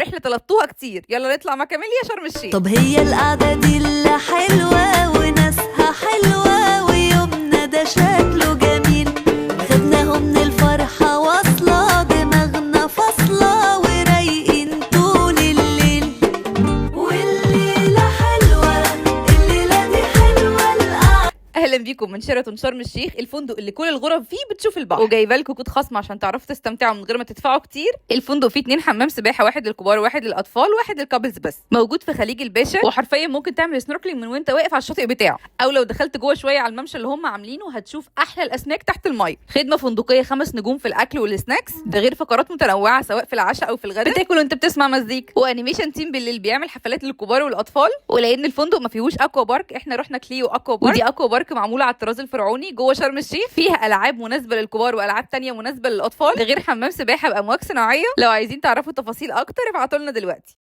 رحله طلبتوها كتير. يلا نطلع مع كاميليا شرم الشيخ. طب هي القعدة دي اللي حلوة وناسها حلوة ويومنا ده شكله جميل، خدناهم من الفرحة واصلة دماغنا فاصلة ورايقين طول الليل، والليلة حلوة، الليلة دي حلوة القعدة. اهلا بيكم من شيراتون شرم الشيخ، الفندق اللي كل الغرف فيه بتشوف البحر، وجايبه لكم كود خصم عشان تعرفوا تستمتعوا من غير ما تدفعوا كتير. الفندق فيه 2 حمام سباحة، واحد للكبار وواحد للاطفال وواحد لل couples بس، موجود في خليج الباشا، وحرفيا ممكن تعمل snorkeling من وانت واقف على الشاطئ بتاعه، او لو دخلت جوه شوية على الممشى اللي هم عاملينه هتشوف احلى الاسماك تحت المية. خدمة فندقيه 5 نجوم في الاكل وال snacks، ده غير فقرات متنوعة سواء في العشاء او في الغداء، بتاكل وانت بتسمع مزيكا، و animation team بالليل بيعمل حفلات للكبار والاطفال. ولان الفندق ما فيهوش aqua park، احنا رحنا كليو aqua park، ودي aqua park معمولة على الطراز الفرعوني جوه شرم الشيخ، فيها العاب مناسبة للكبار والعاب تانية مناسبة للاطفال، ده غير حمام سباحة بامواج صناعية. لو عايزين تعرفوا تفاصيل اكتر ابعتوا لنا دلوقتي.